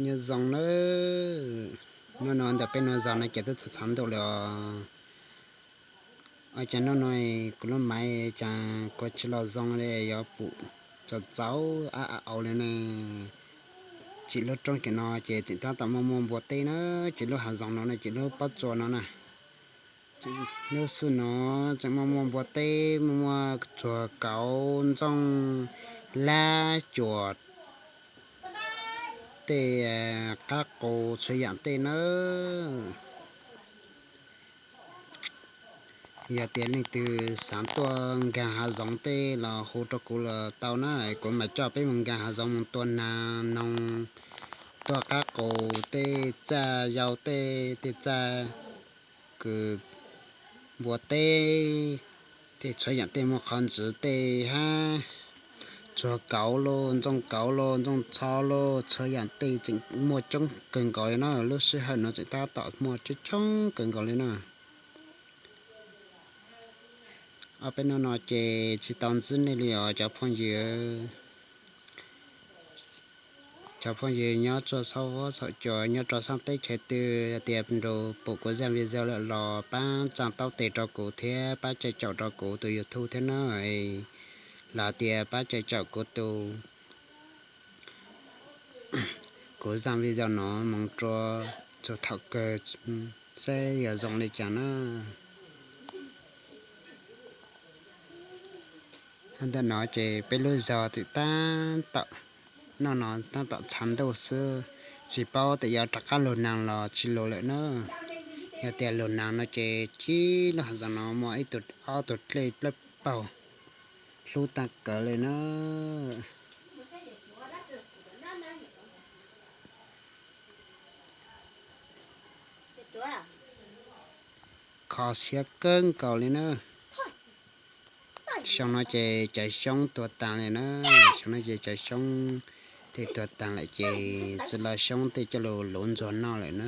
Nyob zoo nawb, hnub no ntawm peb nuj zos no ces twb txhav txhav ntuj lawm os. Ua cas hnub no kuv lub maiv cas kuv tsis los zoo li, yuav pum txaus txaus ab ab au li ne. Ces lub roob kiag no ces tseem tab tom muaj muaj npua teb na, ces lub hav zoov no na, ces lub pob tsuas no na, lub xwb no tseem muaj muaj npua teb, muaj muaj tsuag kauv, ntxooj, lab, cuam, tej qab qus txhua yam tej nawb. Yog tias leej twg xav tuaj nkaag hav zoov tej los hu rau kuv los tau na, kuv mam coj peb mus nkaag hav zoov, mus tua nas noog, tua qab qus, tej txaj yau, tej tej txaj kws npua teb, tej txhua yam tej, muaj qhov ntxwv tej hab, tsuag kauv los, ntxooj kauv los, ntxooj txho los, txhua yam tej tseem muaj coob kawg nkaus li na. Lub sij hawm no tseem tab tom muaj coob coob kawg nkaus li na. Ob peb hnub no ces tsis tau ntsib nej li os cov phooj ywg. Cov phooj ywg nyob txhua xaub huab xaum cua, nyob rau xaab teb chaws twg, yog tias nrug pum kuv zaj video lawm los pab tsaa taub tes rau kuv thiab pab caum caum rau kuv tus YouTube thiab na, los tias pab caum caum kuv tus, kuv zaj video no moog rua txug thaum kawg seb yuav zoo li cas na. Ntawm no ces peb lub zog tseem tab tom, noj no tab tom txhav ntuj xwb, tsis paub tias yuav rov qab lug naag los tsis lug lawm na. Yog tias lug naag no ces cib lub hav zoov no muaj ib tug ob tug dlej plawg paug hlub taag kawg li na. Kho siab kawg nkaus li na. Xyoo no ces cov xyoob tuag taag li na. Xyoo no ces cov xyoob tej tuag taag lawm ces tsi lug xyoob tej coj lug luv ntxuag noj lawm na.